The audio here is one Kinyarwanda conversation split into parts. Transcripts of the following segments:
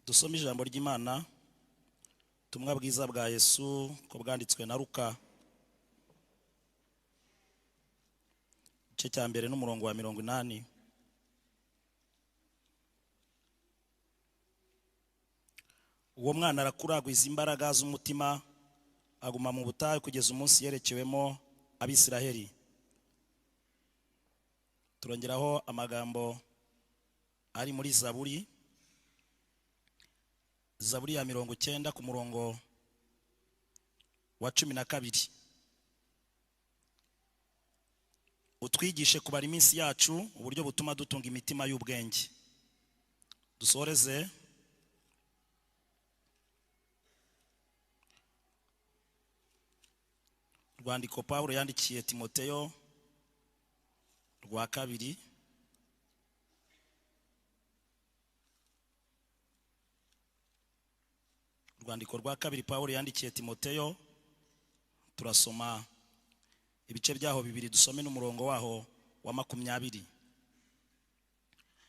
Dusome ijambo ry'Imana, ubutumwa bwiza bwa Yesu ko bwanditswe na Luka, igice cya mbere n'umurongo wa 80. Uwo mwana arakura, agwiza imbaraga z'umutima, aguma mu butayu kugeza umunsi yerekewemo Abisiraheli. Turongeraho amagambo ari muri Zaburi, Zaburi ya 90 ku murongo wa 12. Utwigishe kubara iminsi yacu uburyo butuma dutunga imitima y'ubwenge. Dusoreze rwandiko Pawulo yandikiye Timoteyo rwa kabiri, urwandiko rwa kabiri Pawulo yandikiye Timoteyo, turasoma ibice byaho bibiri, dusome n'umurongo waho wa 20.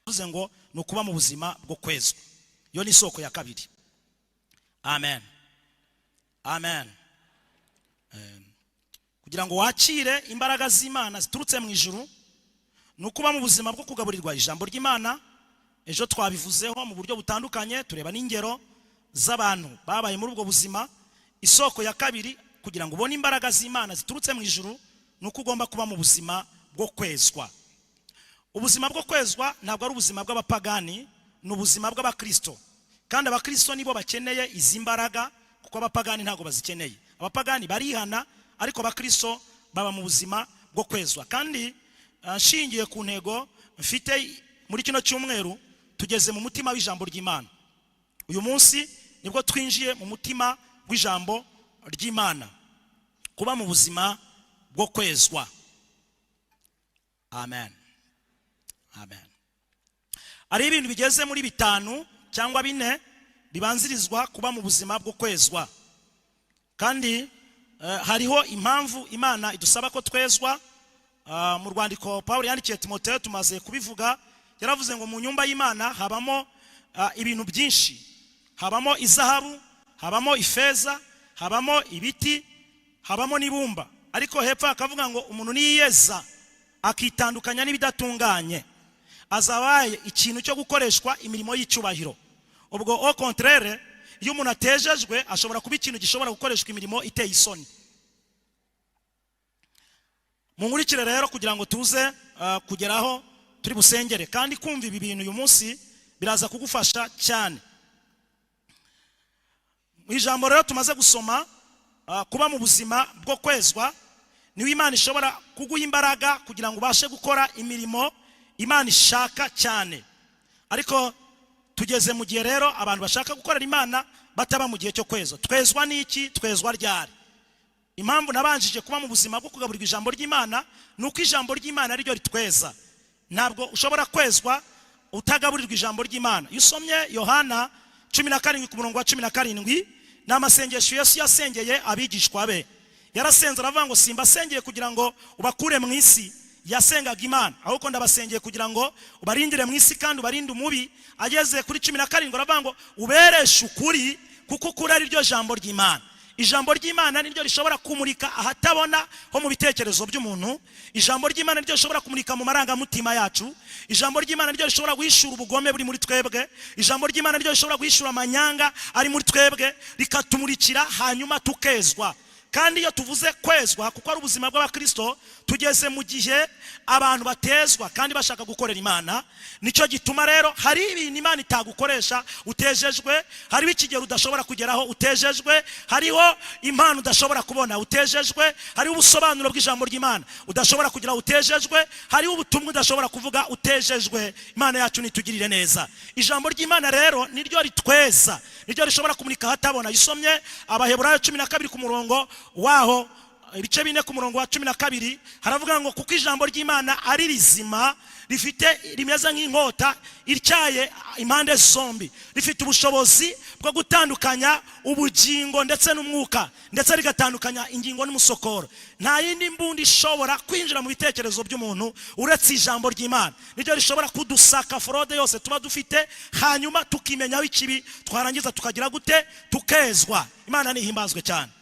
Bivuze ngo ni ukuba mu buzima bwo kwezwa. Iyo ni isoko ya kabiri. Amen, amen. Kugira ngo wakire imbaraga z'Imana ziturutse mu ijuru, ni ukuba mu buzima bwo kugaburirwa ijambo ry'Imana. Ejo twabivuzeho mu buryo butandukanye, tureba n'ingero z'abantu babaye muri ubwo buzima. Isoko ya kabiri kugira ngo ubone imbaraga z'Imana ziturutse mu ijuru, ni uko ugomba kuba mu buzima bwo kwezwa. Ubuzima bwo kwezwa ntabwo ari ubuzima bw'abapagani, ni ubuzima bw'abakristo. Kandi abakristo nibo bakeneye izi mbaraga, kuko abapagani ntabwo bazikeneye. Abapagani barihana, ariko abakristo baba mu buzima bwo kwezwa. Kandi nshingiye ku ntego mfite muri kino cyumweru, tugeze mu mutima w'ijambo ry'Imana. Uyu munsi nibwo twinjiye mu mutima w'ijambo ry'Imana, kuba mu buzima bwo kwezwa. Amen, amen. Hari ibintu bigeze muri 5 cyangwa 4 bibanzirizwa kuba mu buzima bwo kwezwa. Kandi hariho impamvu Imana idusaba ko twezwa. Mu rwandiko Pawulo yandikiye Timoteyo, tumaze kubivuga, yaravuze ngo mu nyumba y'Imana habamo ibintu byinshi. Habamo izahabu, habamo ifeza, habamo ibiti, habamo n'ibumba. Ariko hepfo akavuga ngo umuntu niyeza akitandukanya n'ibidatunganye, azabaye ikintu cyo gukoreshwa imirimo y'icyubahiro. Ubwo au contraire, iyo umuntu atejejwe ashobora kuba ikintu gishobora gukoreshwa imirimo iteye isoni. Munkurikire rero kugira ngo tuze kugeraho turi busengere, kandi kumva ibi bintu uyu munsi biraza kugufasha cyane. Mu ijambo rero tumaze gusoma, kuba mu buzima bwo kwezwa niwe Imana ishobora kuguha imbaraga kugira ngo ubashe gukora imirimo Imana ishaka cyane. Ariko tugeze mu gihe rero abantu bashaka gukorera Imana bataba mu gihe cyo kwezwa. Twezwa n'iki? Twezwa ryari? Impamvu nabanjije kuba mu buzima bwo kugaburirwa ijambo ry'Imana ni uko ijambo ry'Imana ariryo ritweza. Ntabwo ushobora kwezwa utagaburirwa ijambo ry'Imana. Iyo usomye Yohana 17 ku murongo wa 17, ni amasengesho Yesu yasengeye abigishwa be. Yarasenze aravuga ngo simbasengeye kugira ngo ubakure mu isi, yasengaga Imana, ahubwo ndabasengeye kugira ngo ubarindire mu isi kandi ubarinde umubi. Ageze kuri 17 aravuga ngo ubereshe ukuri, kuko ukuri ari ryo jambo ry'Imana. Ijambo ry'Imana niryo rishobora kumurika ahatabona ho mu bitekerezo by'umuntu. Ijambo ry'Imana niryo rishobora kumurika mu marangamutima yacu. Ijambo ry'Imana niryo rishobora guhishura ubugome buri muri twebwe. Ijambo ry'Imana niryo rishobora guhishura amanyanga ari muri twebwe, rikatumurikira hanyuma tukezwa. Kandi iyo tuvuze kwezwa, kuko ari ubuzima bw'abakristo, tugeze mu gihe abantu batezwa kandi bashaka gukorera Imana. Nicyo gituma rero hari ibintu Imana itagukoresha utejejwe, hariho ikigero udashobora kugeraho utejejwe, hariho impano udashobora kubona utejejwe, hariho ubusobanuro bw'ijambo ry'Imana udashobora kugeraho utejejwe, hariho ubutumwa udashobora kuvuga utejejwe. Imana yacu nitugirire neza. Ijambo ry'Imana rero niryo ritweza, niryo rishobora kumurika ahatabona. Isomye Abaheburayo 12 ku murongo waho, ibice 4 ku murongo wa 12, haravuga ngo kuko ijambo ry'Imana ari rizima, rifite rimeze nk'inkota ityaye impande zombi, rifite ubushobozi bwo gutandukanya ubugingo ndetse n'umwuka, ndetse rigatandukanya ingingo n'umusokoro. Nta yindi mbunda ishobora kwinjira mu bitekerezo by'umuntu uretse ijambo ry'Imana. Niryo rishobora kudusaka fraude yose tuba dufite, hanyuma tukimenyaho ikibi, twarangiza tukagira gute? Tukezwa. Imana nihimbazwe cyane.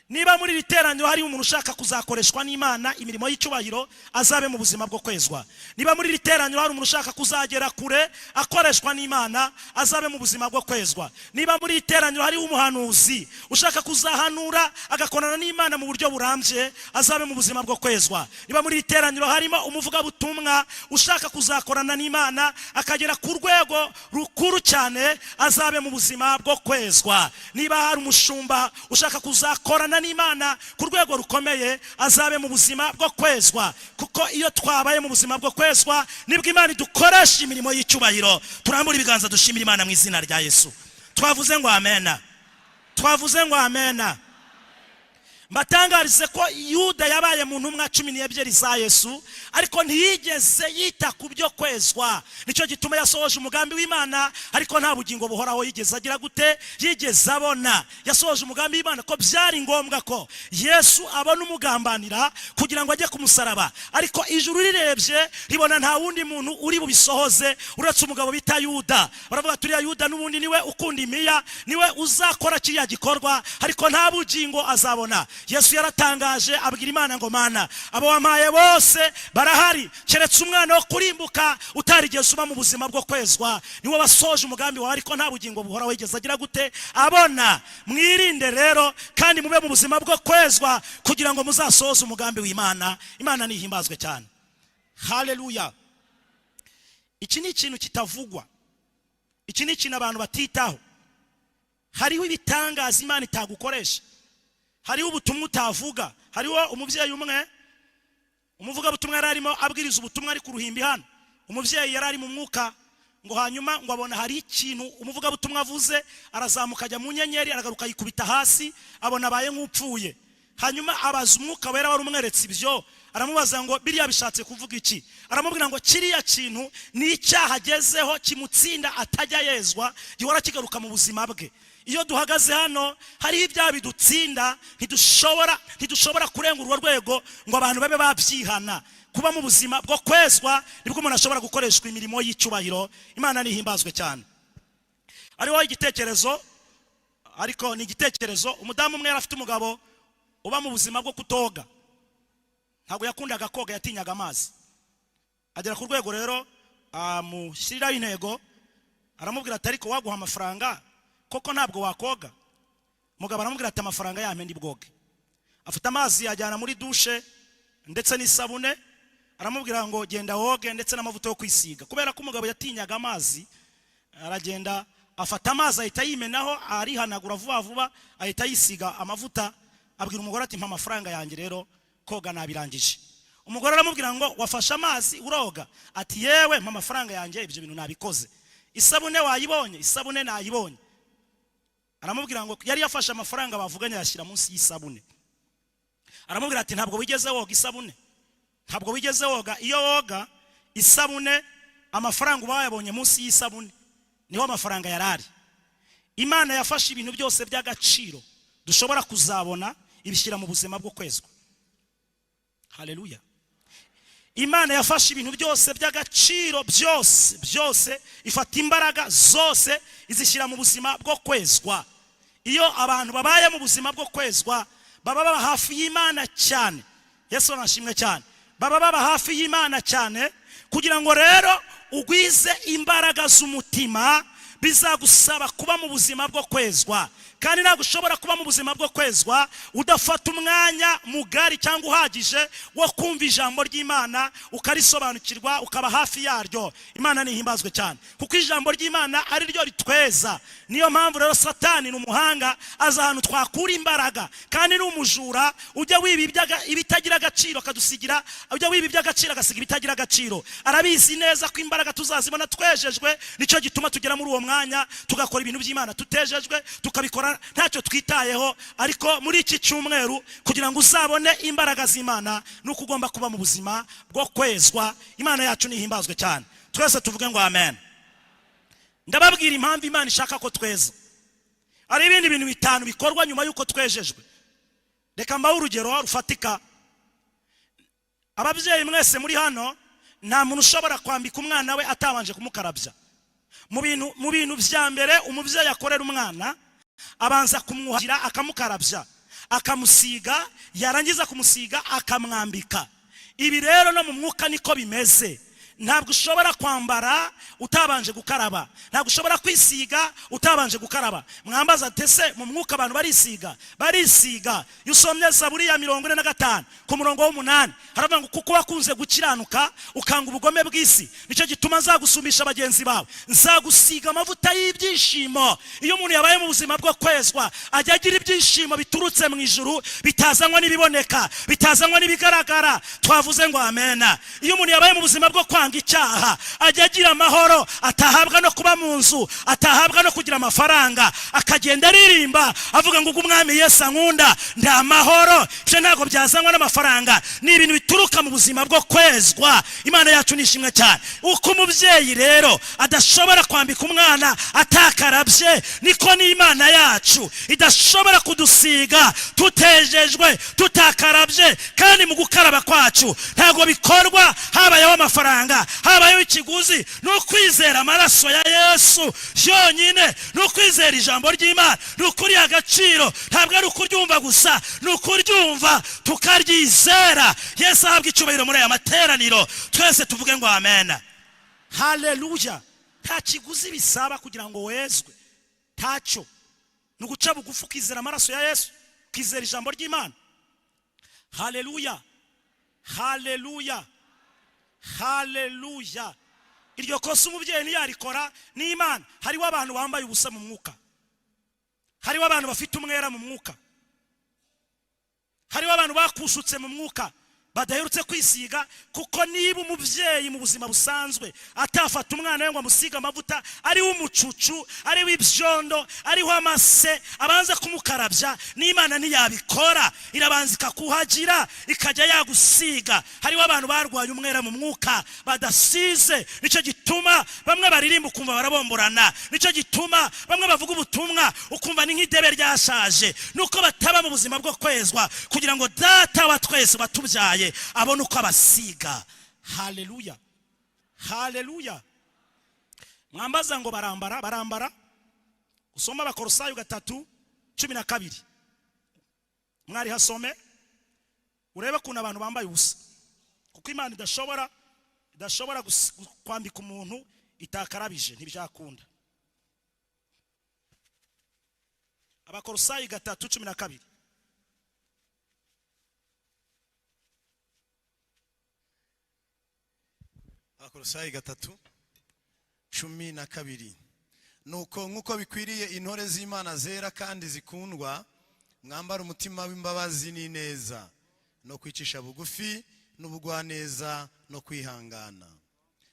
Niba muri iri teraniro hari umuntu ushaka kuzakoreshwa n'Imana imirimo y'icyubahiro, azabe mu buzima bwo kwezwa. Niba muri iri teraniro hari umuntu ushaka kuzagera kure akoreshwa n'Imana, azabe mu buzima bwo kwezwa. Niba muri iri teraniro hari umuhanuzi ushaka kuzahanura agakorana n'Imana mu buryo burambye, azabe mu buzima bwo kwezwa. Niba muri iri teraniro harimo umuvugabutumwa ushaka kuzakorana n'Imana akagera ku rwego rukuru cyane, azabe mu buzima bwo kwezwa. Niba hari umushumba ushaka kuzakorana n'Imana ku rwego rukomeye, azabe mu buzima bwo kwezwa, kuko iyo twabaye mu buzima bwo kwezwa nibwo Imana idukoresha imirimo y'icyubahiro. Turambure ibiganza, dushimira Imana mu izina rya Yesu. Twavuze ngo amena. Twavuze ngo amena. Mbatangarize ko Yuda yabaye mu ntumwa 12 za Yesu, ariko ntiyigeze yita ku byo kwezwa. Nicyo gituma yasohoje umugambi w'Imana, ariko nta bugingo buhoraho yigeze agira gute? Yigeze abona. Yasohoje umugambi w'Imana ko byari ngombwa ko Yesu abona umugambanira kugira ngo ajye ku musaraba, ariko ijuru rirebye ribona nta wundi muntu uri bubisohoze uretse umugabo bita Yuda. Baravuga, turiya Yuda n'ubundi niwe ukunda imiya, niwe uzakora kiriya gikorwa, ariko nta bugingo azabona. Yesu yaratangaje, abwira Imana ngo: "Mana, abo wampaye bose barahari, keretse umwana wo kurimbuka utarigeze uba mu buzima bwo kwezwa." Niwe wasoje umugambi wawe, ariko nta bugingo buhoraho wigeze agira gute? Abona. Mwirinde rero kandi mube mu buzima bwo kwezwa kugira ngo muzasohoze umugambi w'Imana. Imana nihimbazwe cyane. Haleluya. Iki ni ikintu kitavugwa, iki ni ikintu abantu batitaho. Hariho ibitangaza Imana itagukoresha, hariho ubutumwa utavuga. Hariho umubyeyi umwe, umuvugabutumwa yari arimo abwiriza ubutumwa ari ku ruhimbi hano. Umubyeyi yari ari mu mwuka ngo, hanyuma ngo abona hari ikintu umuvugabutumwa avuze, arazamuka ajya mu nyenyeri, aragaruka yikubita hasi, abona abaye nk'upfuye. Hanyuma abaza Umwuka Wera wari umweretse ibyo, aramubaza ngo: "Biriya bishatse kuvuga iki?" Aramubwira ngo kiriya kintu ni icyaha agezeho kimutsinda, atajya yezwa, gihora kigaruka mu buzima bwe. Iyo duhagaze hano, hariho ibyaha bidutsinda, ntidushobora kurenga urwo rwego ngo abantu babe babyihana. Kuba mu buzima bwo kwezwa nibwo umuntu ashobora gukoreshwa imirimo y'icyubahiro. Imana nihimbazwe cyane. Hariho igitekerezo, ariko ni igitekerezo. Umudamu umwe yari afite umugabo uba mu buzima bwo kutoga. Ntabwo yakundaga koga, yatinyaga amazi. Agera ku rwego rero amushyiriraho intego, aramubwira ati: "Ariko waguha amafaranga koko ntabwo wakoga?" Umugabo aramubwira ati: "Amafaranga yampe ndi bwoge." Afata amazi ajyana muri douche ndetse n'isabune, aramubwira ngo: "Genda woge," ndetse n'amavuta yo kwisiga. Kubera ko umugabo yatinyaga amazi, aragenda afata amazi, ahita yimenaho, arihanagura vuba vuba, ahita yisiga amavuta. Abwira umugore ati: "Mpa amafaranga yanjye rero, koga nabirangije." Umugore aramubwira ngo: "Wafashe amazi uroga?" Ati: "Yewe, mpa amafaranga yanjye, ibyo bintu nabikoze. Isabune wayibonye?" "Isabune nayibonye." Aramubwira ngo yari yafashe amafaranga bavuganye, ayashyira munsi y'isabune. Aramubwira ati: "Ntabwo wigeze woga isabune, ntabwo wigeze woga. Iyo woga isabune, amafaranga uba wayabonye munsi y'isabune, niho amafaranga yari ari." Imana yafashe ibintu byose by'agaciro dushobora kuzabona, ibishyira mu buzima bwo kwezwa. Haleluya. Imana yafashe ibintu byose by'agaciro, byose byose, ifata imbaraga zose izishyira mu buzima bwo kwezwa. Iyo abantu babaye mu buzima bwo kwezwa, baba baba hafi y'Imana cyane. Yesu nashimwe cyane. Baba baba hafi y'Imana cyane. Kugira ngo rero ugwize imbaraga z'umutima, bizagusaba kuba mu buzima bwo kwezwa. Kandi ntabwo ushobora kuba mu buzima bwo kwezwa udafata umwanya mugari cyangwa uhagije wo kumva ijambo ry'Imana, ukarisobanukirwa, ukaba hafi yaryo. Imana nihimbazwe cyane, kuko ijambo ry'Imana ari ryo ritweza. Niyo mpamvu rero Satani ni umuhanga, azi ahantu twakura imbaraga, kandi ni umujura ujya wiba ibitagira agaciro, akadusigira, ujya wiba iby'agaciro agasiga ibitagira agaciro. Arabizi neza ko imbaraga tuzazibona twejejwe. Nicyo gituma tugera muri uwo mwanya tugakora ibintu by'Imana tutejejwe, tukabikora ntacyo twitayeho. Ariko muri iki cyumweru, kugira ngo uzabone imbaraga z'Imana, ni uko ugomba kuba mu buzima bwo kwezwa. Imana yacu nihimbazwe cyane. Twese tuvuge ngo amen. Ndababwira impamvu Imana ishaka ko tweza. Hari ibindi bintu bitanu bikorwa nyuma y'uko twejejwe. Reka mbahe urugero rufatika. Ababyeyi mwese muri hano, nta muntu ushobora kwambika umwana we atabanje kumukarabya. Mu bintu bya mbere umubyeyi akorera umwana, abanza kumwuhagira, akamukarabya, akamusiga, yarangiza kumusiga akamwambika. Ibi rero no mu mwuka niko bimeze. Ntabwo ushobora kwambara utabanje gukaraba, ntabwo ushobora kwisiga utabanje gukaraba. Mwambaza ati: "Ese mu mwuka abantu barisiga?" Barisiga. Iyo usomye Zaburi ya 45 ku murongo w'8, haravuga ngo: "Kuko wakunze gukiranuka, ukanga ubugome bw'isi, nicyo gituma nzagusumbisha bagenzi bawe, nzagusiga amavuta y'ibyishimo." Iyo umuntu yabaye mu buzima bwo kwezwa, ajya agira ibyishimo biturutse mu ijuru, bitazanwa n'ibiboneka, bitazanwa n'ibigaragara. Twavuze ngo amena. Iyo umuntu yabaye mu buzima bwo kwanga icyaha, ajya agira amahoro atahabwa no kuba mu nzu, atahabwa no kugira amafaranga, akagenda aririmba avuga ngo: "Ubwo Umwami Yesu ankunda, nta mahoro." Ibyo ntabwo byazanwa n'amafaranga, ni ibintu bituruka mu buzima bwo kwezwa. Imana yacu ni ishimwe cyane. Uko umubyeyi rero adashobora kwambika umwana atakarabye, niko n'Imana yacu idashobora kudusiga tutejejwe, tutakarabye. Kandi mu gukaraba kwacu ntabwo bikorwa habayeho amafaranga, habayeho ikiguzi. Ni ukwizera amaraso ya Yesu yonyine, ni ukwizera ijambo ry'Imana, ni ukuriha agaciro. Ntabwo ari ukuryumva gusa, ni ukuryumva tukaryizera. Yesu ahabwa icyubahiro muri aya materaniro. Twese tuvuge ngo amen, haleluya. Nta kiguzi bisaba kugira ngo wezwe, ntacyo. Ni uguca bugufi, ukizera amaraso ya Yesu, ukizera ijambo ry'Imana. Haleluya, haleluya, haleluya. Iryo kosa umubyeyi ntiyarikora, n'Imana. Hariho abantu bambaye ubusa mu mwuka, hariho abantu bafite umwera mu mwuka, hariho abantu bakushutse mu mwuka, badaherutse kwisiga. Kuko niba umubyeyi mu buzima busanzwe atafata umwana we ngo amusige amavuta, ariwe umucucu, ariwe ibyondo, ariho amase, abanza kumukarabya, n'Imana ntiyabikora. Irabanza ikakuhagira, ikajya yagusiga. Hariho abantu barwaye umwera mu mwuka badasize. Nicyo gituma bamwe baririmba ukumva barabomborana, nicyo gituma bamwe bavuga ubutumwa ukumva ni nk'idebe ryashaje, nuko bataba mu buzima bwo kwezwa, kugira ngo Data wa twese watubyaye abone uko abasiga. Haleluya, haleluya. Mwambaza ngo barambara? Barambara. Usoma Abakorosayo 3:12, mwari hasome, urebe ukuntu abantu bambaye ubusa, kuko Imana idashobora kwambika umuntu itakarabije, ntibyakunda. Abakorosayi 3:12. Abakorosayi 3:12: "Nuko nk'uko bikwiriye intore z'Imana zera kandi zikundwa, mwambara umutima w'imbabazi n'ineza no kwicisha bugufi n'ubugwaneza no kwihangana,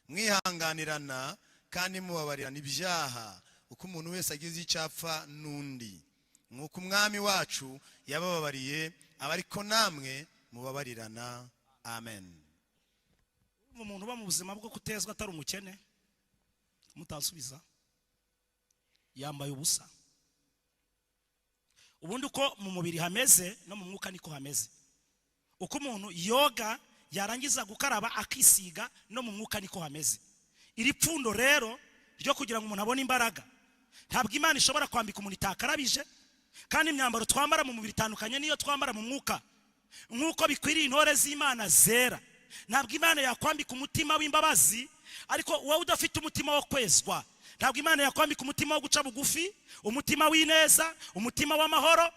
mwihanganirana kandi mubabarirana ibyaha, uko umuntu wese agize icyo apfa n'undi. Nk'uko Umwami wacu yabababariye, aba ariko namwe mubabarirana." Amen. Umuntu uba mu buzima bwo kutezwa atari umukene? Mutasubiza. Yambaye ubusa. Ubundi uko mu mubiri hameze, no mu mwuka niko hameze. Uko umuntu yoga, yarangiza gukaraba akisiga, no mu mwuka niko hameze. Iri pfundo rero ryo kugira ngo umuntu abone imbaraga, ntabwo Imana ishobora kwambika umuntu itakarabije. Kandi imyambaro twambara mu mubiri itandukanye n'iyo twambara mu mwuka. Nk'uko bikwiriye intore z'Imana zera, ntabwo Imana yakwambika umutima w'imbabazi ariko wowe udafite umutima wo kwezwa. Ntabwo Imana yakwambika umutima wo guca bugufi, umutima w'ineza, umutima w'amahoro.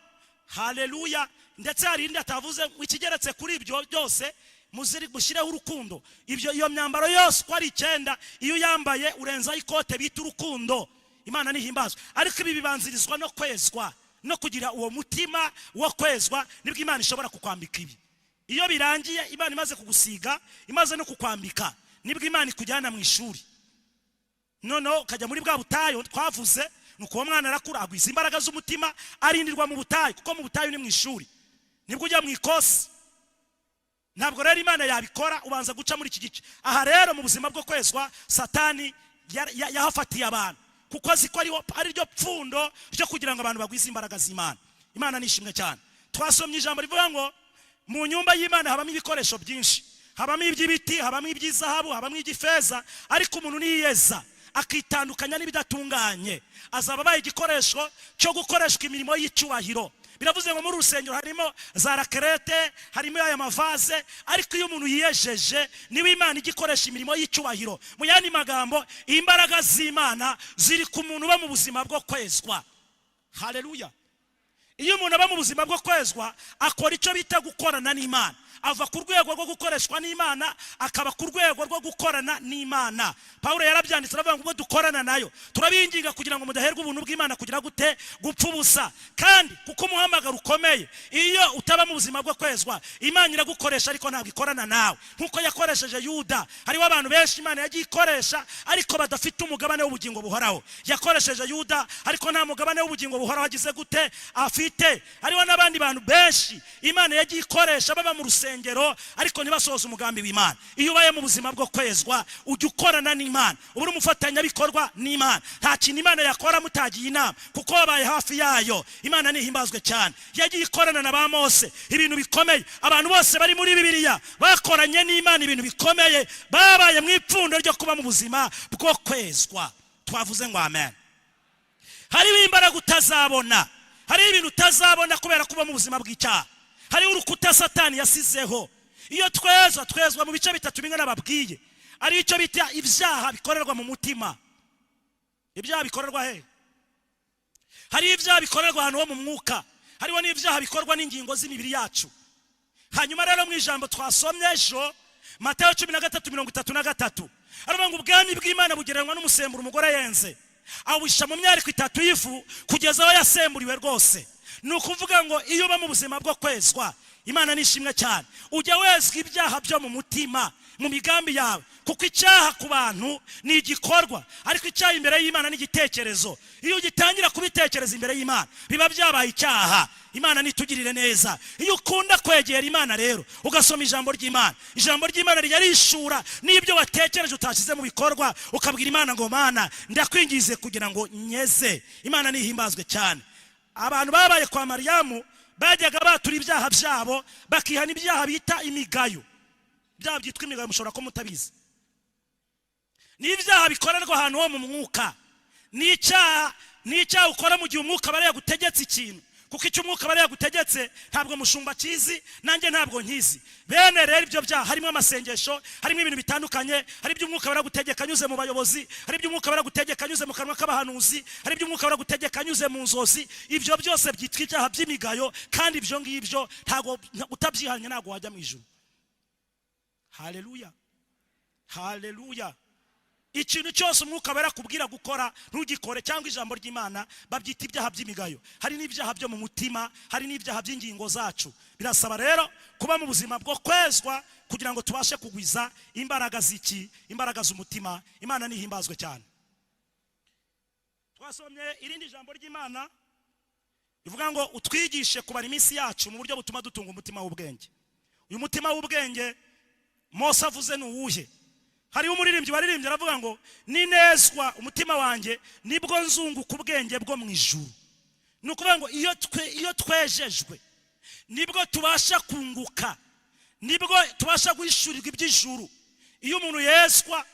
Haleluya. Ndetse hari indi atavuze, ikigeretse kuri ibyo byose: mushyireho urukundo. Ibyo, iyo myambaro yose uko ari icyenda, iyo uyambaye urenzaho ikote bita urukundo. Imana ntihimbazwe. Ariko ibi bibanzirizwa no kwezwa, no kugira uwo mutima wo kwezwa, nibwo Imana ishobora kukwambika ibi. Iyo birangiye, Imana imaze kugusiga, imaze no kukwambika, nibwo Imana ikujyana mu ishuri, noneho ukajya muri bwa butayu twavuze. Ni uwo mwana arakura, agwiza imbaraga z'umutima, arindirwa mu butayu, kuko mu butayu ni mu ishuri, nibwo ujya mu ikosi. Ntabwo rero Imana yabikora, ubanza guca muri iki gice. Aha rero mu buzima bwo kwezwa, Satani yahafatiye abantu. Kuko azi ko ari ryo pfundo ryo kugira ngo abantu bagwize imbaraga z'Imana. Imana nishimwe cyane. Twasomye ijambo rivuga ngo mu nyumba y'Imana habamo ibikoresho byinshi, habamo iby'ibiti, habamo iby'izahabu, habamo iby'ifeza, ariko umuntu niyeza akitandukanya n'ibidatunganye azaba abaye igikoresho cyo gukoreshwa imirimo y'icyubahiro. Biravuze ngo muri urusengero harimo za rakerete, harimo aya mavaze, ariko iyo umuntu yiyejeje niwe Imana ijya ikoresha imirimo y'icyubahiro. Mu yandi magambo, imbaraga z'Imana ziri ku muntu uba mu buzima bwo kwezwa. Haleluya! Iyo umuntu aba mu buzima bwo kwezwa, akora icyo bita gukorana n'Imana. Ava ku rwego rwo gukoreshwa n'Imana, akaba ku rwego rwo gukorana n'Imana. Pawulo yarabyanditse, aravuga ngo ubwo dukorana nayo, turabinginga kugira ngo mudaherwa ubuntu bw'Imana kugira gute? Gupfa ubusa. Kandi kuko umuhamagaro ukomeye, iyo utaba mu buzima bwo kwezwa, Imana iragukoresha ariko ntabwo ikorana nawe nk'uko yakoresheje Yuda. Hariho abantu benshi Imana yagiye ikoresha ariko badafite umugabane w'ubugingo buhoraho. Yakoresheje Yuda ariko nta mugabane w'ubugingo buhoraho agize gute? Afite. Hariho n'abandi bantu benshi Imana yagiye ikoresha baba mu rusengero ariko ntibasohoze umugambi w'Imana. Iyo ubaye mu buzima bwo kwezwa, ujya ukorana n'Imana, uba uri umufatanyabikorwa n'Imana. Nta kintu Imana yakora mutagiye inama, kuko wabaye hafi yayo. Imana nihimbazwe cyane. Yagiye ikorana na ba Mose ibintu bikomeye. Abantu bose bari muri Bibiliya bakoranye n'Imana ibintu bikomeye babaye mu ipfundo ryo kuba mu buzima bwo kwezwa. Twavuze ngo amen. Hariho imbaraga utazabona, hariho ibintu utazabona kubera kuba mu buzima bw'icyaha. Hariho urukuta Satani yasizeho. Iyo twezwa, twezwa mu bice bitatu bimwe nababwiye, ari icyo bita ibyaha bikorerwa mu mutima. Ibyaha bikorerwa he? Hari ibyaha bikorerwa ahantu ho mu mwuka, hariho n'ibyaha bikorwa n'ingingo z'imibiri yacu. Hanyuma rero, mu ijambo twasomye ejo, Matayo 13:33, aravuga ngo ubwami bw'Imana bugereranywa n'umusemburo umugore yenze, awushyira mu myariko itatu y'ifu kugeza aho yasemburiwe rwose. Ni ukuvuga ngo iyo uba mu buzima bwo kwezwa, Imana nishimwe cyane, ujya wezwa ibyaha byo mu mutima, mu migambi yawe, kuko icyaha ku bantu ni igikorwa, ariko icyaha imbere y'Imana ni igitekerezo. Iyo ugitangira kubitekereza imbere y'Imana, biba byabaye icyaha. Imana nitugirire neza. Iyo ukunda kwegera Imana rero, ugasoma ijambo ry'Imana, ijambo ry'Imana rijya rishura n'ibyo watekereje utashyize mu bikorwa, ukabwira Imana ngo: "Mana, ndakwingize kugira ngo nyeze." Imana nihimbazwe cyane. Abantu babaye kwa Mariyamu bajyaga batura ibyaha byabo, bakihana ibyaha bita imigayo. Ibyaha byitwa imigayo mushobora kuba mutabizi. Ni ibyaha bikorerwa ahantu ho mu mwuka. Ni icyaha ukora mu gihe umwuka aba yagutegetse ikintu, kuko icyo umwuka aba yagutegetse ntabwo mushumba akizi, nanjye ntabwo nkizi. Bene rero ibyo byaha harimo amasengesho, harimo ibintu bitandukanye. Hari ibyo umwuka baragutegeka anyuze mu bayobozi, hari ibyo umwuka baragutegeka anyuze mu kanwa k'abahanuzi, hari ibyo umwuka baragutegeka anyuze mu nzozi. Ibyo byose byitwa ibyaha by'imigayo, kandi ibyo ngibyo ntabwo utabyihanye ntabwo wajya mu ijuru. Haleluya, haleluya! Ikintu cyose umwuka barakubwira gukora ntugikore, cyangwa ijambo ry'Imana, babyita ibyaha by'imigayo. Hari n'ibyaha byo mu mutima, hari n'ibyaha by'ingingo zacu. Birasaba rero kuba mu buzima bwo kwezwa kugira ngo tubashe kugwiza imbaraga z'iki? Imbaraga z'umutima. Imana nihimbazwe cyane. Twasomye irindi jambo ry'Imana rivuga ngo utwigishe kubara iminsi yacu mu buryo butuma dutunga umutima w'ubwenge. Uyu mutima w'ubwenge Mose avuze ni uwuhe? Hariho umuririmbyi waririmbye, aravuga ngo: "Ninezwa umutima wanjye, nibwo nzunguka ubwenge bwo mu ijuru." Ni ukuvuga ngo iyo twejejwe, nibwo tubasha kunguka, nibwo tubasha guhishurirwa iby'ijuru. Iyo umuntu yezwa,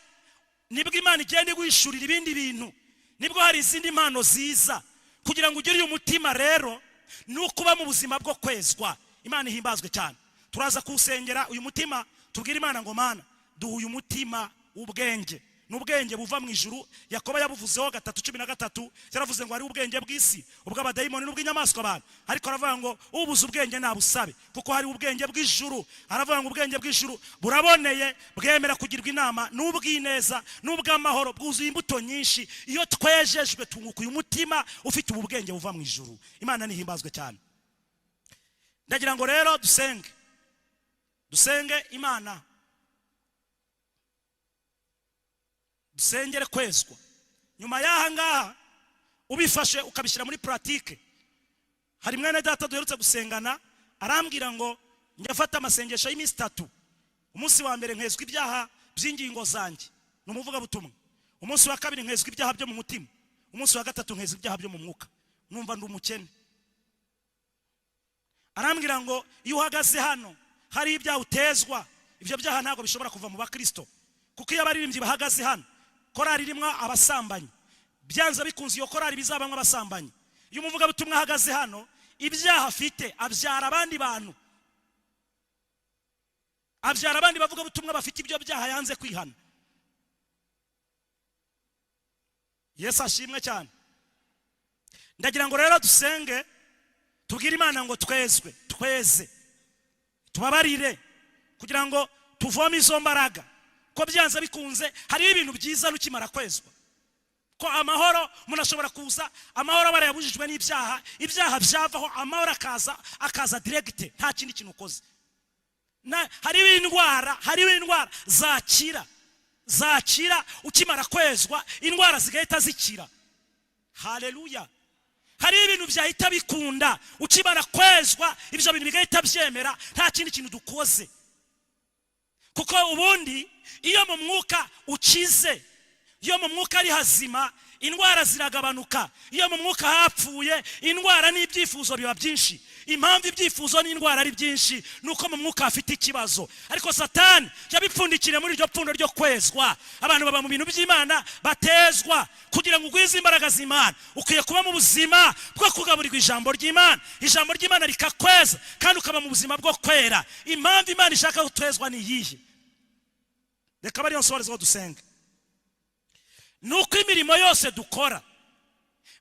nibwo Imana igenda iguhishurira ibindi bintu, nibwo hari izindi mpano ziza. Kugira ngo ugire uyu mutima rero, ni ukuba mu buzima bwo kwezwa. Imana ihimbazwe cyane. Turaza kuwusengera uyu mutima, tubwire Imana ngo: "Mana, duha uyu mutima w'ubwenge." Ni ubwenge buva mu ijuru. Yakobo yabuvuzeho 3:13, yaravuze ngo hari ubwenge bw'isi, ubw'abadayimoni n'ubw'inyamaswa abantu, ariko aravuga ngo ubuze ubwenge nabusabe, kuko hari ubwenge bw'ijuru. Aravuga ngo ubwenge bw'ijuru buraboneye, bwemera kugirwa inama, n'ubw'ineza n'ubw'amahoro, bwuzuye imbuto nyinshi. Iyo twejejwe, tunguka uyu mutima ufite ubu bwenge buva mu ijuru. Imana nihimbazwe cyane. Ndagira ngo rero dusenge, dusenge Imana, dusengere kwezwa. Nyuma y'aha ngaha, ubifashe ukabishyira muri pratique. Hari mwene data duherutse gusengana, arambwira ngo njya afata amasengesho y'iminsi 3. Umunsi wa mbere nkezwa ibyaha by'ingingo zanjye, ni umuvugabutumwa. Umunsi wa kabiri nkezwa ibyaha byo mu mutima. Umunsi wa gatatu nkezwa ibyaha by'ingingo. Umunsi wa gatatu nkeza ibyaha byo mu mwuka, numva ndi umukene. Arambwira ngo iyo uhagaze hano hari ibyaha utezwa, ibyo byaha ntabwo bishobora kuva mu bakristo, kuko iyo abaririmbyi bahagaze hano, korari irimo abasambanyi, byanze bikunze iyo korari bizabamo abasambanyi. Iyo umuvugabutumwa ahagaze hano, ibyaha afite abyara abandi bantu, abyara abandi bavugabutumwa bafite ibyo byaha yanze kwihana. Yesu ashimwe cyane. Ndagira ngo rero dusenge, tubwire Imana ngo twezwe, tweze, tubabarire, kugira ngo tuvome izo mbaraga, ko byanze bikunze hariho ibintu byiza ukimara kwezwa, ko amahoro umuntu ashobora kuza, amahoro aba yarayabujijwe n'ibyaha, ibyaha byavaho amahoro akaza, akaza direct, nta kindi kintu ukoze. Hariho indwara, hariho indwara zakira, zakira ukimara kwezwa, indwara zigahita zikira. Haleluya. Hariho ibintu byahita bikunda ukimara kwezwa, ibyo bintu bigahita byemera, nta kindi kintu dukoze. Kuko ubundi iyo mu mwuka ukize, iyo mu mwuka ari hazima, indwara ziragabanuka. Iyo mu mwuka hapfuye, indwara n'ibyifuzo biba byinshi. Impamvu ibyifuzo n'indwara ari byinshi ni uko mu mwuka hafite ikibazo, ariko Satani yabipfundikiriye muri iryo pfundo ryo kwezwa. Abantu baba mu bintu by'Imana batezwa. Kugira ngo ugwize imbaraga z'Imana, ukwiye kuba mu buzima bwo kugaburirwa ijambo ry'Imana, ijambo ry'Imana rikakweza, kandi ukaba mu buzima bwo kwera. Impamvu Imana ishaka ko twezwa ni iyihe? Reka bariyo nsorezeho dusenga. Ni uko imirimo yose dukora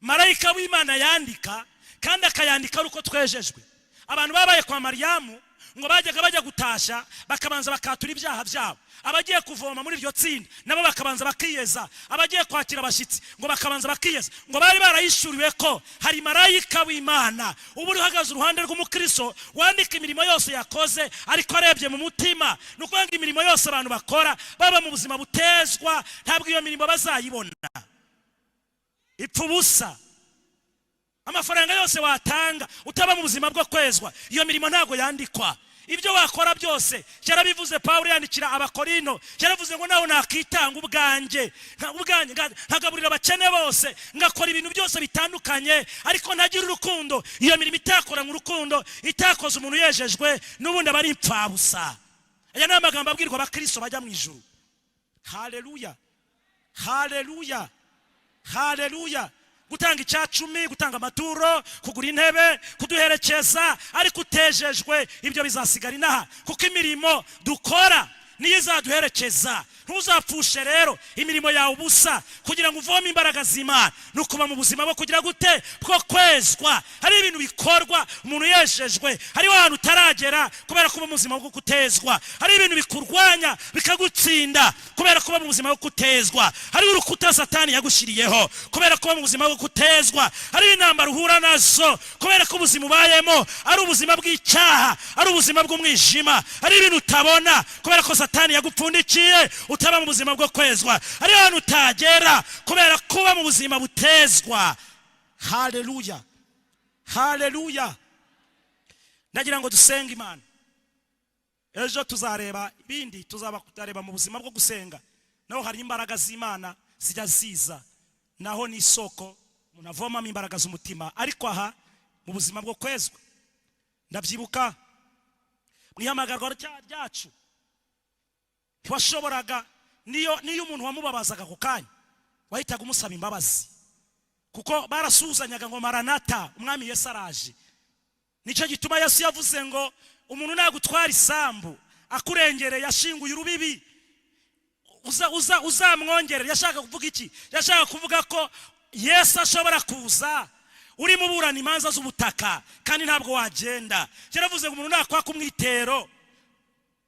marayika w'Imana yandika, kandi akayandika ari uko twejejwe. Abantu babaye kwa Mariyamu ngo bajyaga bajya gutashya bakabanza bakatura ibyaha byabo, abagiye kuvoma muri iryo tsinda nabo bakabanza bakiyeza, abagiye kwakira abashyitsi ngo bakabanza bakiyeza. Ngo bari barayishuriwe ko hari marayika w'Imana uba uri uhagaze uruhande rw'umukristo, wandika imirimo yose yakoze ariko arebye mu mutima. Ni ukuvuga ngo imirimo yose abantu bakora baba mu buzima butezwa, ntabwo iyo mirimo bazayibona, ipfa ubusa. Amafaranga yose watanga utaba mu buzima bwo kwezwa, iyo mirimo ntabwo yandikwa. Ibyo wakora byose, yarabivuze Pawulo yandikira Abakorino, yaravuze ngo nawe nakitanga ubwanjye, ubwanjye nkagaburira abakene bose, ngakora ibintu byose bitandukanye, ariko ntagira urukundo, iyo mirimo itakoranywe urukundo, itakoze umuntu yejejwe, n'ubundi aba ari impfabusa. Aya ni amagambo abwirwa abakristo bajya mu ijuru. Haleluya, haleluya, haleluya. Gutanga icya cumi, gutanga amaturo, kugura intebe, kuduherekeza, ariko utejejwe, ibyo bizasigara inaha, kuko imirimo dukora niyo izaduherekeza. Ntuzapfushe rero imirimo yawe ubusa. Kugira ngo uvome imbaraga z'Imana ni ukuba mu buzima bwo kugira gute? Bwo kwezwa. Hari ibintu bikorwa umuntu yejejwe, hariho ahantu utaragera kubera kuba mu buzima bwo kutezwa. Hari ibintu bikurwanya bikagutsinda kubera kuba mu buzima bwo kutezwa. Hariho urukuta Satani yagushyiriyeho kubera kuba mu buzima bwo kutezwa. Hariho intambara uhura nazo kubera ko ubuzima ubayemo ari ubuzima bw'icyaha, ari ubuzima bw'umwijima. Hari ibintu utabona kubera ko Satani yagupfundikiye, utaba mu buzima bwo kwezwa. Hariho ahantu utagera kubera kuba mu buzima butezwa. Haleluya, haleluya. Ndagira ngo dusenge Imana. Ejo tuzareba ibindi, tuzareba mu buzima bwo gusenga, naho hari imbaraga z'Imana zijya ziza, naho ni isoko umuntu avomamo imbaraga z'umutima. Ariko aha mu buzima bwo kwezwa, ndabyibuka mu ihamagarwa ryacu, ntiwashoboraga, niyo umuntu wamubabazaga ako kanya wahitaga umusaba imbabazi, kuko barasuhuzanyaga ngo maranata, umwami Yesu araje. Nicyo gituma Yesu yavuze ngo umuntu nagutwara isambu akurengereye ashinguye urubibi, uzamwongerera. Yashaka kuvuga iki? Yashaka kuvuga ko Yesu ashobora kuza urimo uburana imanza z'ubutaka, kandi ntabwo wagenda. Yaravuze ngo umuntu nakwaka umwitero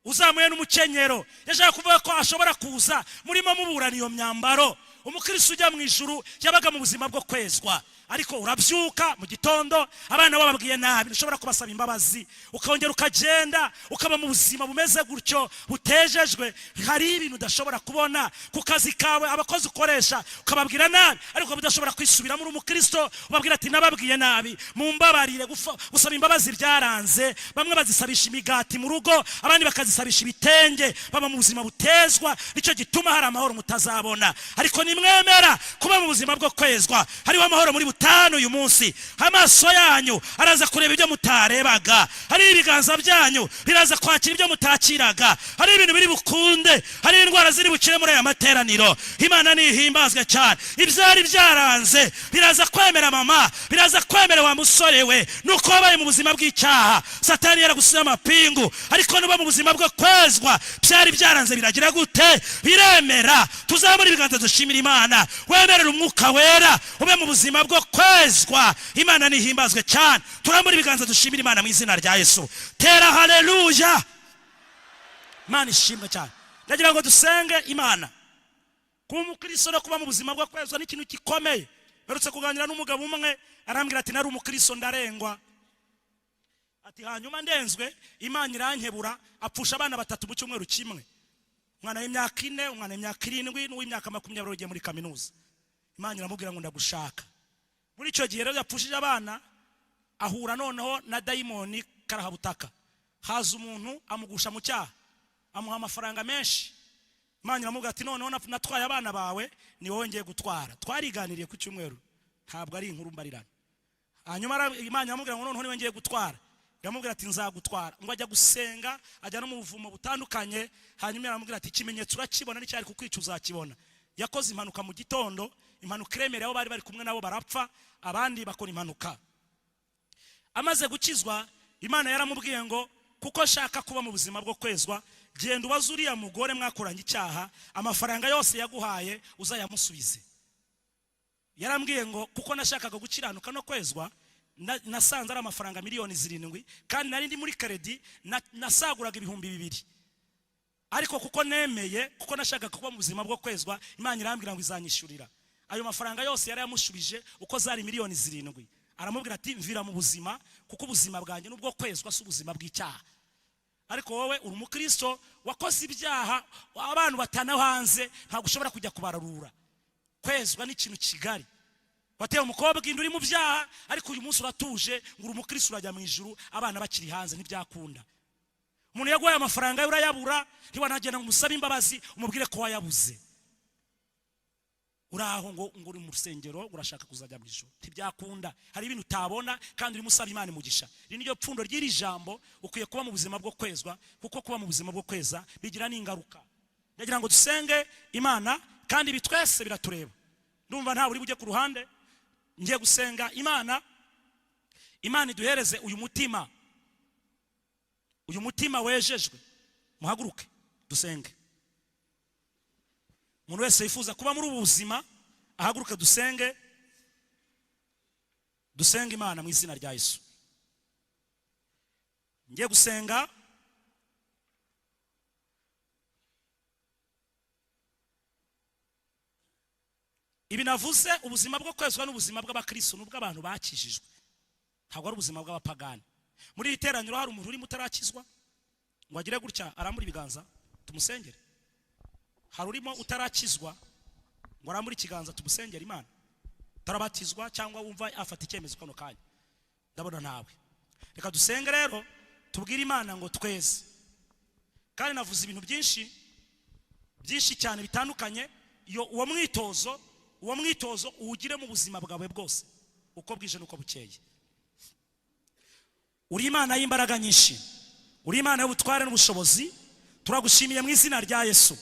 uzamuye n'umukenyero. Yashaka kuvuga ko ashobora kuza murimo muburana iyo myambaro. Umukristo ujya mu ijuru yabaga mu buzima bwo kwezwa, ariko urabyuka mu gitondo abana bababwiye nabi, ntushobora kubasaba imbabazi, ukongera ukagenda ukaba mu buzima bumeze gutyo butejejwe. Hari ibintu udashobora kubona ku kazi kawe, abakozi ukoresha ukababwira nabi, ariko ukaba udashobora kwisubiramo. Uri umukristo, ubabwira ati nababwiye nabi, mumbabarire. Gusaba imbabazi byaranze. Bamwe bazisabisha imigati mu rugo, abandi bakazisabisha ibitenge. Baba mu buzima butezwa, nicyo gituma hari amahoro mutazabona. Ariko Nimwemera kuba mu buzima bwo kwezwa, hariho amahoro muri butanu uyu munsi. Amaso yanyu araza kureba ibyo mutarebaga, hari ibiganza byanyu biraza kwakira ibyo mutakiraga, hari ibintu biri bukunde, hari indwara ziri bukire muri aya materaniro. Imana nihimbazwe cyane. Ibyari byaranze biraza kwemera mama, biraza kwemera wa musore we. Nuko wabaye mu buzima bw'icyaha, Satani yaragusize amapingu, ariko nuba mu buzima bwo kwezwa, byari byaranze biragira gute? Biremera. Tuzamure ibiganza dushimira Imana. Wemerera Umwuka Wera ube mu buzima bwo kwezwa. Imana nihimbazwe cyane. Turambure ibiganza dushimira Imana mu izina rya Yesu. Tera haleluya! Imana ishimwe cyane. Ndagira ngo dusenge Imana. Kuba umukristo no kuba mu buzima bwo kwezwa ni ikintu gikomeye. Mperutse kuganira n'umugabo umwe, arambwira ati: "Nari umukristo, ndarengwa." Ati: "Hanyuma ndenzwe, Imana irankebura." Apfusha abana batatu mu cyumweru kimwe: umwana w'imyaka 4, umwana w'imyaka 7 n'uw'imyaka 20 ugiye muri kaminuza. Imana iramubwira ngo: "Ndagushaka." Muri icyo gihe rero yapfushije abana, ahura noneho na dayimoni karahabutaka. Haza umuntu amugusha mu cyaha, amuha amafaranga menshi. Imana iramubwira ati: "Noneho natwaye abana bawe, ni wowe ngiye gutwara." Twariganiriye ku cyumweru, ntabwo ari inkuru mbarirano. Hanyuma Imana iramubwira ngo: "Noneho niwe ngiye gutwara." Iramubwira ati: "Nzagutwara." Ngo ajya gusenga, ajya no mu buvumo butandukanye. Hanyuma iramubwira ati: "Ikimenyetso urakibona, n'icyari kukwica uzakibona." Yakoze impanuka mu gitondo, impanuka iremereye, abo bari bari kumwe nabo barapfa, abandi bakora impanuka. Amaze gukizwa, Imana yaramubwiye ngo: "Kuko nshaka kuba mu buzima bwo kwezwa, genda ubaze uriya mugore mwakoranye icyaha, amafaranga yose yaguhaye uzayamusubize." Yarambwiye ngo: "Kuko nashakaga gukiranuka no kwezwa, nasanze ari amafaranga miliyoni 7, kandi nari ndi muri crédit, nasaguraga 2000. Ariko kuko nemeye, kuko nashakaga kuba mu buzima bwo kwezwa, Imana irambwira ngo izanyishyurira ayo mafaranga yose." Yarayamushubije uko zari miliyoni 7. Aramubwira ati: "Mvira mu buzima, kuko ubuzima bwanjye n'ubwo kwezwa, si ubuzima bw'icyaha." Ariko wowe uri umukristo wakoze ibyaha, abantu batana hanze, ntabwo ushobora kujya kubararura. Kwezwa ni ikintu kigari. Wateye umukobwa inda uri mu byaha, ariko uyu munsi uratuje ngo uri umukristo, urajya mu ijuru abana bakiri hanze. Ntibyakunda. Umuntu yaguhaye amafaranga ye urayabura, ntiwanagenda ngo umusabe imbabazi, umubwire ko wayabuze. Uraho ngo uri mu rusengero, urashaka kuzajya mu ijuru. Ntibyakunda. Hari ibintu utabona kandi urimo usaba Imana umugisha. Iri niryo pfundo ry'iri jambo: ukwiye kuba mu buzima bwo kwezwa, kuko kuba mu buzima bwo kweza bigira n'ingaruka. Ndagira ngo dusenge Imana, kandi ibi twese biratureba. Ndumva ntawe uri bujye ku ruhande. Ngiye gusenga Imana. Imana iduhereze uyu mutima, uyu mutima wejejwe. Muhaguruke dusenge. Umuntu wese wifuza kuba muri ubu buzima ahaguruke dusenge, dusenge Imana mu izina rya Yesu. Ngiye gusenga. Ibi navuze, ubuzima bwo kwezwa n'ubuzima bw'abakristo, n'ubw'abantu bakijijwe, ntabwo ari ubuzima bw'abapagani. Muri iri teraniro hari umuntu urimo utarakizwa ngo agire gutya arambure ibiganza tumusengere? Hari urimo utarakizwa ngo arambure ikiganza tumusengere Imana, utarabatizwa cyangwa wumva afata icyemezo kano kanya? Ndabona ntawe. Reka dusenge rero, tubwire Imana ngo tweze. Kandi navuze ibintu byinshi byinshi cyane bitandukanye. Iyo uwo mwitozo uwugire mu buzima bwawe bwose, uko bwije n'uko bukeye. Uri Imana y'imbaraga nyinshi, uri Imana y'ubutware n'ubushobozi. Turagushimiye mu izina rya Yesu.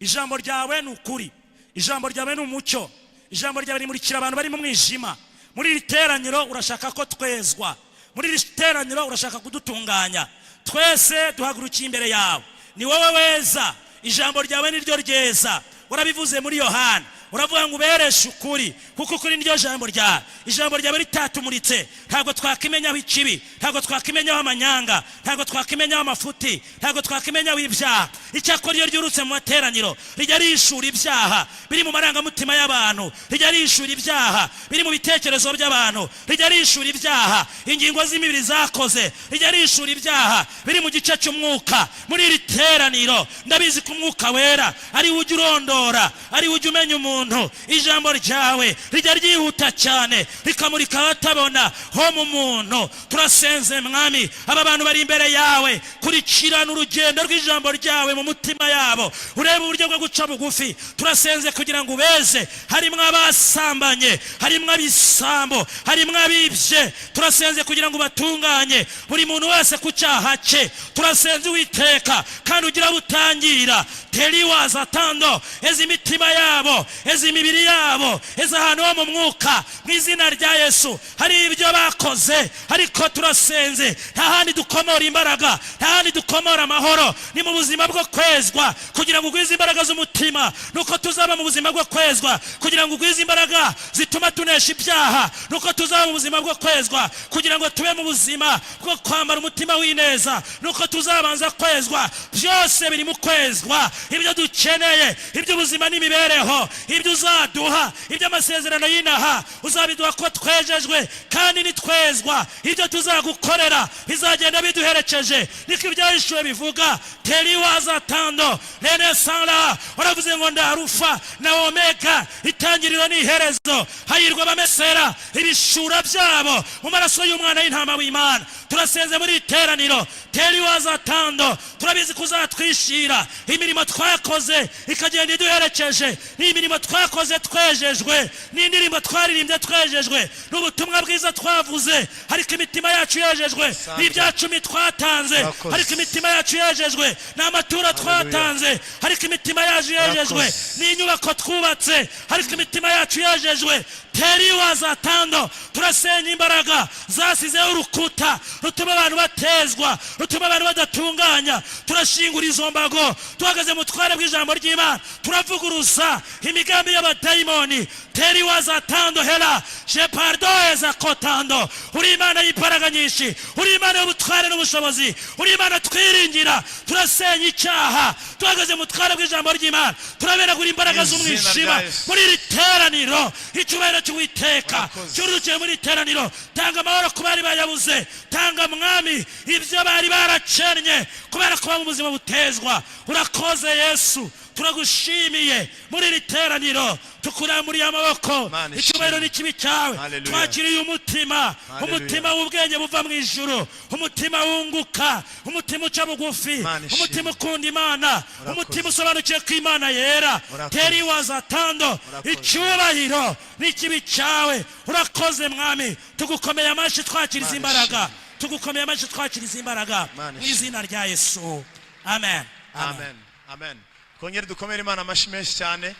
Ijambo ryawe ni ukuri, ijambo ryawe ni umucyo, ijambo ryawe rimurikira abantu bari mu mwijima. Muri iri teraniro urashaka ko twezwa, muri iri teraniro urashaka kudutunganya. Twese duhagurukiye imbere yawe. Ni wowe weza, ijambo ryawe ni ryo ryeza. Urabivuze muri Yohana, uravuga ngo ubereshe ukuri, kuko ukuri niryo jambo ryawe. Ijambo ryawe ritatumuritse, ntabwo twakimenyaho ikibi, ntabwo twakimenyaho amanyanga, ntabwo twakimenyaho amafuti, ntabwo twakimenyaho ibyaha. Icyakora iyo ryurutse mu materaniro, rijya rishura ibyaha biri mu marangamutima y'abantu, rijya rishura ibyaha biri mu bitekerezo by'abantu, rijya rishura ibyaha ingingo z'imibiri zakoze, rijya rishura ibyaha biri mu gice cy'umwuka. Muri iri teraniro ndabizi ko Umwuka Wera ari we ujya urondora, ari we ujya umenya umuntu. muntu. Ijambo ryawe rijya ryihuta cyane, rikamurika ahatabona ho mu muntu. Turasenze, Mwami, aba bantu bari imbere yawe, kurikirana urugendo rw'ijambo ryawe mu mutima yabo, urebe uburyo bwo guca bugufi. Turasenze kugira ngo ubeze. Harimo abasambanye, harimo abisambo, harimo abibye. Turasenze kugira ngo ubatunganye, buri muntu wese ku cyaha cye. Turasenze, Uwiteka, kandi ugira butangira teriwaza tando. Eza imitima yabo, eza imibiri yabo, eza ahantu ho mu mwuka, mu izina rya Yesu. Hari ibyo bakoze, ariko turasenze, nta handi dukomora imbaraga, nta handi dukomora amahoro, ni mu buzima bwo kwezwa. Kugira ngo ugwize imbaraga z'umutima, nuko tuzaba mu buzima bwo kwezwa. Kugira ngo ugwize imbaraga zituma tunesha ibyaha, nuko tuzaba mu buzima bwo kwezwa. Kugira ngo tube mu buzima bwo kwambara umutima w'ineza, nuko tuzabanza kwezwa. Byose biri mu kwezwa. Ibyo dukeneye, iby'ubuzima n'imibereho, ibyo uzaduha, iby'amasezerano y'inaha, uzabiduha ko twejejwe. Kandi nitwezwa, ibyo tuzagukorera bizagenda biduherekeje. Niko Ibyahishuwe bivuga. Teriwaza tando renesara. Waravuze ngo: "Ndi Arufa na Omega, itangiriro n'iherezo." Hahirwa abamesera ibishura byabo mu maraso y'Umwana w'Intama w'Imana. Turasenze muri iteraniro, teriwaza tando. Turabizi ko uzatwishira imirimo twakoze ikagenda iduherekeje. Ni imirimo twakoze twejejwe, n'indirimbo twaririmbye twejejwe, n'ubutumwa bwiza twavuze ariko imitima yacu yejejwe, n'ibya cumi twatanze Murakoze. ariko imitima yacu yejejwe, n'amaturo twatanze ariko imitima yacu yejejwe, Murakoze. n'inyubako twubatse ariko imitima yacu yejejwe. Teriwaza tando. Turasenya imbaraga zasizeho urukuta rutuma abantu batezwa, rutuma abantu badatunganya. Turashingura izo mbago, duhagaze mu tware bw'ijambo ry'Imana. Turavuguruza imigambi y'abadayimoni. Teriwaza tando hera jepardoeza kotando. Uri Imana y'imbaraga nyinshi, uri Imana y'ubutware n'ubushobozi, uri Imana twiringira. Turasenya icyaha, duhagaze mu tware bw'ijambo ry'Imana. Turaberagura imbaraga Mu izina z'umwijima rya Yesu. muri iri teraniro. Icyubahiro cy'Uwiteka Murakoze. cyururukiye muri iri teraniro. Tanga amahoro ku bari bayabuze. Tanga, Mwami, ibyo bari barakennye kubera kuba mu buzima butezwa. Urakoze, Yesu, turagushimiye. Muri iri teraniro tukuramburiye amaboko. Imana ishimwe. Icyubahiro n'ikibi cyawe. Hallelujah. Twakiriye umutima, Hallelujah. umutima w'ubwenge buva mu ijuru, umutima wunguka, umutima uca bugufi, Imana ishimwe. umutima ukunda Imana, Murakoze. umutima usobanukiwe ko Imana yera. Murakoze. Teri wazatando. Murakoze. Icyubahiro n'ikibi cyawe. Urakoze, Mwami. Tugukomeye amashyi twakira izi Imana mbaraga. ishimwe. Tugukomeye amashyi twakira izi mbaraga, Imana mu ishimwe. izina rya Yesu, amen. Amen, amen. Twongere dukomere Imana amashyi menshi cyane.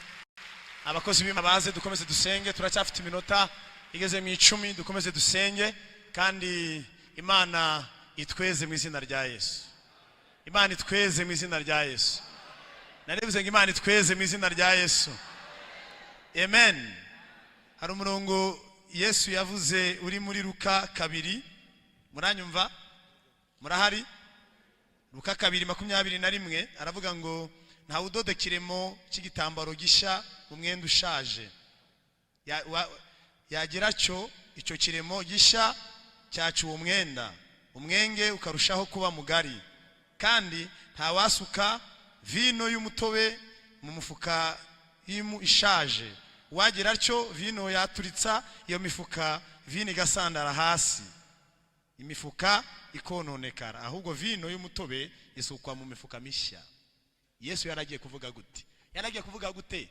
Abakozi b'Imana baze, dukomeze dusenge. Turacyafite iminota igeze mu 10. Dukomeze dusenge kandi Imana itweze mu izina rya Yesu. Imana itweze mu izina rya Yesu. Narivuze ngo Imana itweze mu izina rya Yesu, amen. Hari umurongo Yesu yavuze uri muri Luka 2. Muranyumva? Murahari? Luka 2:21, aravuga ngo: "Ntawe udoda ikiremo cy'igitambaro gishya mu mwenda ushaje. Yagira cyo icyo kiremo gishya cyaca uwo mwenda, umwenge ukarushaho kuba mugari. Kandi ntawasuka vino y'umutobe mu mufuka y'impu ishaje. Wagira atyo, vino yaturitsa iyo mifuka, vino igasandara hasi, imifuka ikononekara. Ahubwo vino y'umutobe isukwa mu mifuka mishya." Yesu yaragiye kuvuga gute? Yaragiye kuvuga gute?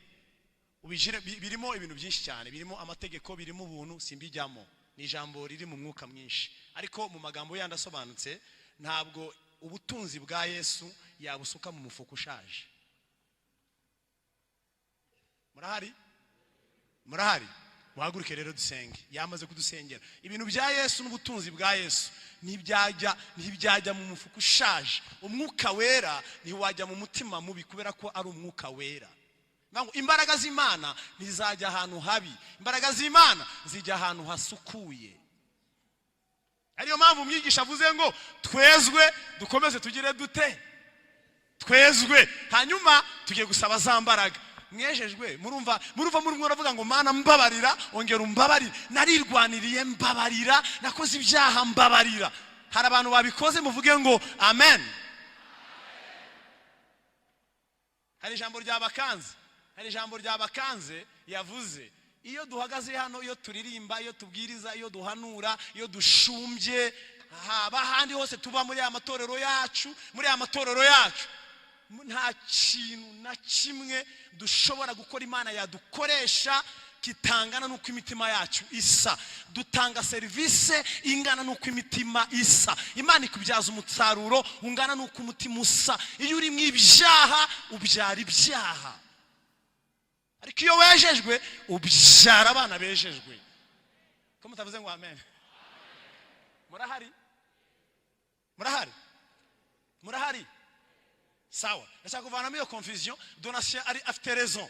Birimo ibintu byinshi cyane, birimo amategeko, birimo ubuntu, simbijyamo. Ni ijambo riri mu mwuka mwinshi, ariko mu magambo yandi asobanutse, ntabwo ubutunzi bwa Yesu yabusuka mu mufuka ushaje. Murahari? Murahari? Muhaguruke rero dusenge. Yamaze kudusengera. Ibintu bya Yesu n'ubutunzi bwa Yesu ntibyajya mu mufuka ushaje. Umwuka Wera ntiwajya mu mutima mubi, kubera ko ari Umwuka Wera. Ngo imbaraga z'Imana ntizajya ahantu habi, imbaraga z'Imana zijya ahantu hasukuye. Ariyo mpamvu umwigisha avuze ngo twezwe, dukomeze tugire dute? Twezwe. Hanyuma tugiye gusaba za mbaraga. Mwejejwe? Murumva murimo muravuga ngo: "Mana, mbabarira, ongera umbabarire, narirwaniriye, mbabarira, nakoze ibyaha, mbabarira." Hari abantu babikoze? Muvuge ngo amen. Hari ijambo ryabakanze. Hari Hari ijambo ryabakanze yavuze. Iyo duhagaze hano, iyo turirimba, iyo tubwiriza, iyo duhanura, iyo dushumbye, haba ahandi hose tuba muri aya matorero yacu, muri aya matorero yacu, nta kintu na kimwe dushobora gukora Imana yadukoresha kitangana n'uko imitima yacu isa. Dutanga serivisi ingana n'uko imitima isa. Imana ikubyaza umusaruro ungana n'uko umutima usa. Iyo uri mu ibyaha, ubyara ibyaha, ariko iyo wejejwe, ubyara abana bejejwe. Ko mutavuze ngo amen? Murahari? Murahari? Murahari? Sawa. Ndashaka kuvanamo iyo confusion. Donatien ari afite raison,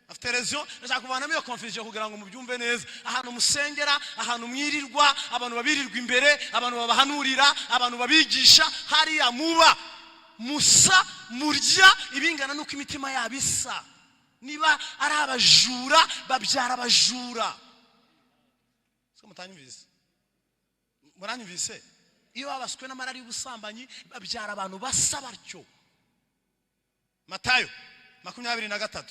afite raison. Ndashaka kuvanamo iyo confusion kugira ngo mubyumve neza. Ahantu musengera, ahantu mwirirwa, abantu babirirwa imbere, abantu babahanurira, abantu babigisha, hariya muba musa, murya ibingana n'uko imitima yabo isa. Niba ari abajura, babyara abajura. Siko mutanyumvise? Muranyumvise? Iyo babaswe n'amarari y'ubusambanyi, babyara abantu basa batyo. Matayo 23.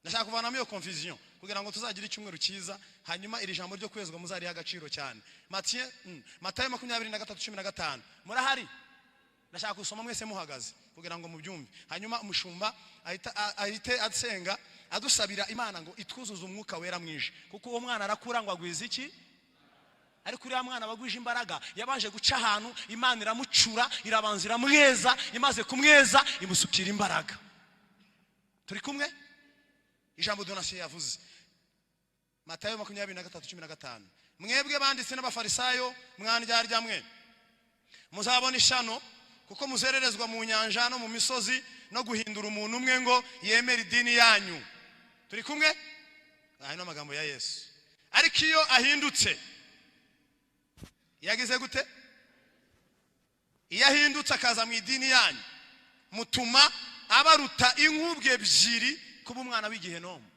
Ndashaka kuvanamo iyo confusion kugira ngo tuzagire icyumweru cyiza, hanyuma iri jambo ryo kwezwa muzariha agaciro cyane. Matayo 23:15. Murahari? Ndashaka gusoma mwese muhagaze kugira ngo mubyumve, hanyuma umushumba ahite asenga adusabira Imana ngo itwuzuze Umwuka Wera mwinshi, kuko uwo mwana arakura ngo agwize iki? Ariko uriya mwana wagwije imbaraga yabanje guca ahantu Imana iramucura, irabanza iramweza, imaze kumweza imusukira imbaraga. Turi kumwe? Ijambo Donatien yavuze, Matayo 23:15: "Mwebwe banditse n'Abafarisayo, mwandyarya mwe, muzabona ishano, kuko muzererezwa mu nyanja no mu misozi no guhindura umuntu umwe ngo yemere idini yanyu." Turi kumwe? Aya ni amagambo ya Yesu. Ariko iyo ahindutse, yagize gute? Iyo ahindutse akaza mu idini yanyu, mutuma abaruta inkubwe ebyiri kuba umwana w'igihenomu.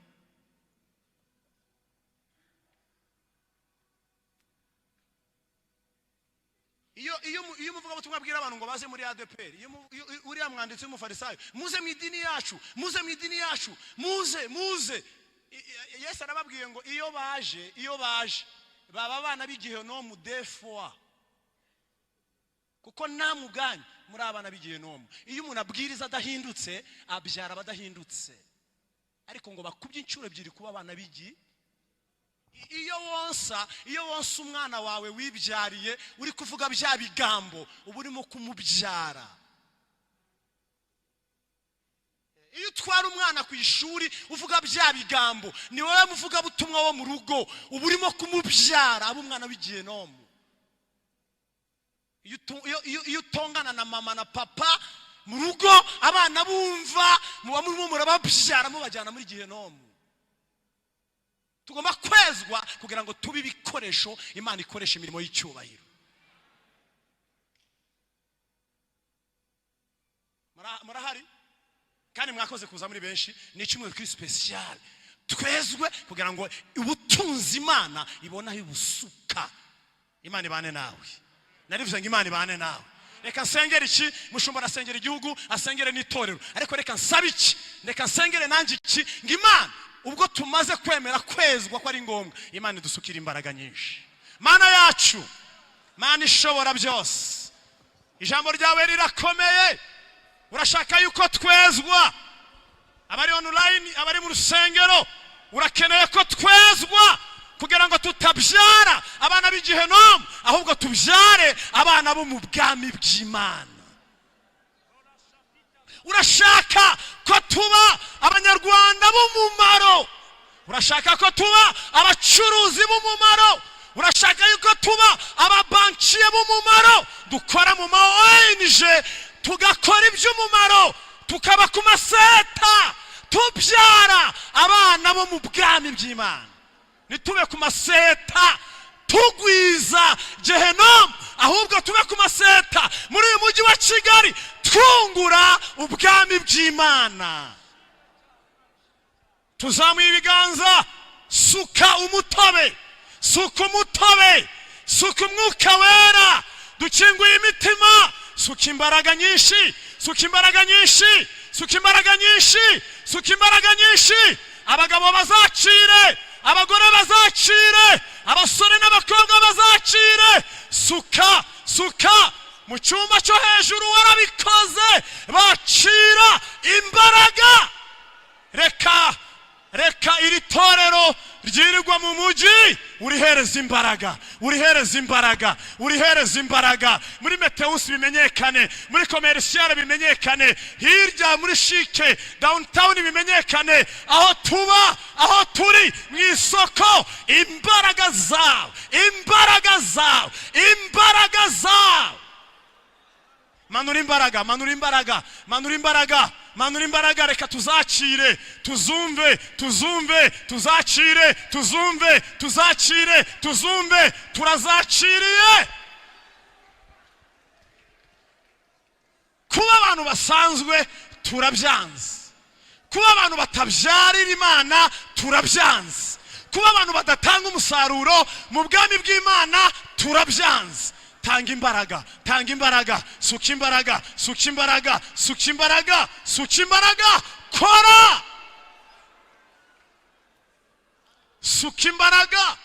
Iyo umuvugabutumwa abwira abantu ngo baze muri ADEPR, iyo uriya mwanditsi w'umufarisayo, muze mu idini yacu, muze mu idini yacu, muze, muze. Yesu arababwiye ngo iyo baje, iyo baje baba abana b'igihenomu defwa, kuko namwe ubwanyu muri abana b'igihenomu. Iyo umuntu abwiriza adahindutse, abyara abadahindutse, ariko ngo bakubye inshuro ebyiri kuba abana b'igi. Iyo wonsa umwana wawe wibyariye, uri kuvuga bya bigambo, uba urimo kumubyara. Iyo utwara umwana ku ishuri uvuga bya bigambo, ni wowe muvugabutumwa wo mu rugo, uba urimo kumubyara aba umwana w'igihenomu. Iyo utongana na mama na papa mu rugo, abana bumva, muba murimo murababyara, mubajyana muri gihenomu. Tugomba kwezwa kugira ngo tube ibikoresho Imana ikoresha imirimo y'icyubahiro. Murahari? Kandi mwakoze kuza muri benshi. Ni icyumweru kuri special, twezwe kugira ngo ubutunzi Imana ibone aho ibusuka. Imana ibane nawe. Narivuze ngo Imana ibane nawe. Reka nsengere iki? Mushumba arasengera igihugu, asengere n'itorero, ariko reka nsabe iki? Reka nsengere nanjye iki? Ngo Imana, ubwo tumaze kwemera kwezwa ko ari ngombwa, Imana idusukira imbaraga nyinshi. Mana yacu, Mana ishobora byose, ijambo ryawe rirakomeye. Urashaka yuko twezwa. Abari online, abari mu rusengero, urakeneye ko twezwa kugira ngo tutabyara abana b'igihenomu, ahubwo tubyare abana bo mu bwami bw'Imana. Urashaka ko tuba abanyarwanda b'umumaro, urashaka ko tuba abacuruzi b'umumaro, urashaka yuko tuba ababankiye b'umumaro, dukora mu ma ONG, tugakora iby'umumaro, tukaba ku maseta, tubyara abana bo mu bwami bw'Imana. Ntitube ku maseta tugwiza gehenomu, ahubwo tube ku maseta muri uyu mujyi wa Kigali twungura ubwami bw'Imana. Tuzamuye ibiganza, suka umutobe, suka umutobe, suka Umwuka Wera, dukinguye imitima, suka imbaraga nyinshi, suka imbaraga nyinshi, Suka imbaraga nyinshi, suka imbaraga nyinshi. Abagabo bazacire, abagore bazacire, abasore n'abakobwa bazacire. Suka, suka mu cyumba cyo hejuru, warabikoze, bacira imbaraga. Reka, reka iri torero ryirirwa mu mujyi, urihereza imbaraga, urihereza imbaraga, urihereza imbaraga. Muri Metewusi bimenyekane, muri Commercial bimenyekane, hirya muri CHIC, Downtown bimenyekane, aho tuba, aho turi mu isoko. Imbaraga zawe, imbaraga zawe, imbaraga zawe. Manura imbaraga, manura imbaraga, manura imbaraga, manura imbaraga. Reka tuzakire, tuzumve, tuzumve, tuzacire, tuzumve, tuzacire, tuzumve. Turazaciriye. Kuba abantu basanzwe turabyanze, kuba abantu batabyarira Imana turabyanze, kuba abantu badatanga umusaruro mu bwami bw'Imana turabyanze. Tanga imbaraga, tanga imbaraga, suka imbaraga, suka imbaraga, suka imbaraga, suka imbaraga, kora, suka imbaraga.